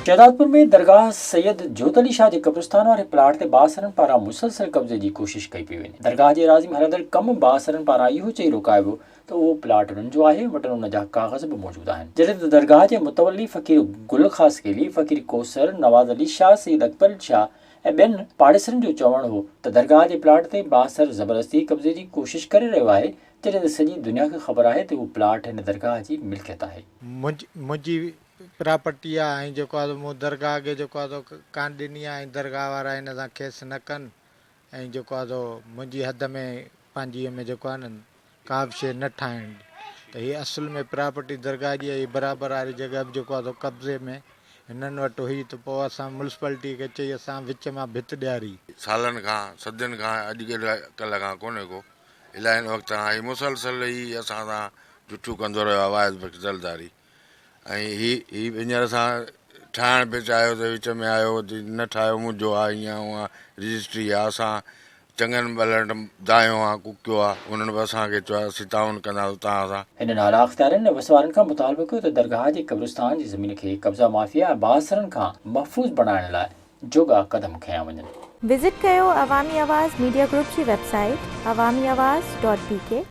شهدادپور ۾ درگاهه سيد جوت علي شاهه جي قبرستان واري پلاٽ تي بااثرن پاران مسلسل قبضي جي ڪوشش ڪئي پئي وڃي. درگاهه جي ايراضي ۾ هلندڙ ڪم بااثرن پاران اهو چئي روڪايو ويو ته اهو پلاٽ انهن جو آهي ۽ وٽن ان جا ڪاغذ به موجود آهن. جڏهن ته درگاهه جي متولي فقير گل خاصخيلي، فقير ڪوثر، نواز علي شاهه، سيد اڪبر شاهه ۽ ٻين پاڙيسرين جو چوڻ هو ته درگاهه جي پلاٽ تي بااثر زبردستي قبضي جي ڪوشش ڪري رهيو آهي جڏهن ته سڄي دنيا کي خبر آهي ته اهو پلاٽ هن درگاهه جي ملڪيت آهي. منهنجي پراپرٽي آ ۽ جيڪو آ سو مون درگاهه کي جيڪو آ سو ڪانه ڏني آ ۽ درگاهه وارا هن سان کيس نه ڪن ۽ جيڪو آ سو منهنجي حد ۾ پنهنجي ۾ جيڪو آ نه ڪا به شيء نه ٺاهڻ ته هي اصل ۾ پراپرٽي درگاهه جي آ هي برابر واري جڳهه به جيڪو آ سو قبضي ۾ هنن وٽ هئي ته پوء اسان ملسپلٽي کي چئي اسان وچ مان ڀت ڏياري. سالن کان صدين کان اڄ ڪلهه کان ڪونهي ڪو الائي هن وقت کان هي مسلسل هي اسان سان جٺيون ڪندو رهيو آ واحد بخش زرداري. ۽ هي هي هينئر اسان ٺاهڻ پئي چاهيو ته وچ ۾ آيو ته نه ٺاهيو منهنجو آ هيئن هونئن رجسٽري آ اسان چڱن ڀلن دانهيو آ ڪوڪيو آ انهن به اسان کي چيو آ اسين تعاون ڪنداسون توهان سان. هنن اعليٰ اختيارين ۽ وس وارن کان مطالبو ڪيو ته درگاهه جي قبرستان جي زمين کي قبضا مافيا ۽ بااثرن کان محفوظ بڻائڻ لاء جوڳا قدم کنيا وڃن. وزٽ ڪيو عوامي آواز ميڊيا گروپ جي website Awami Awaz dot B K.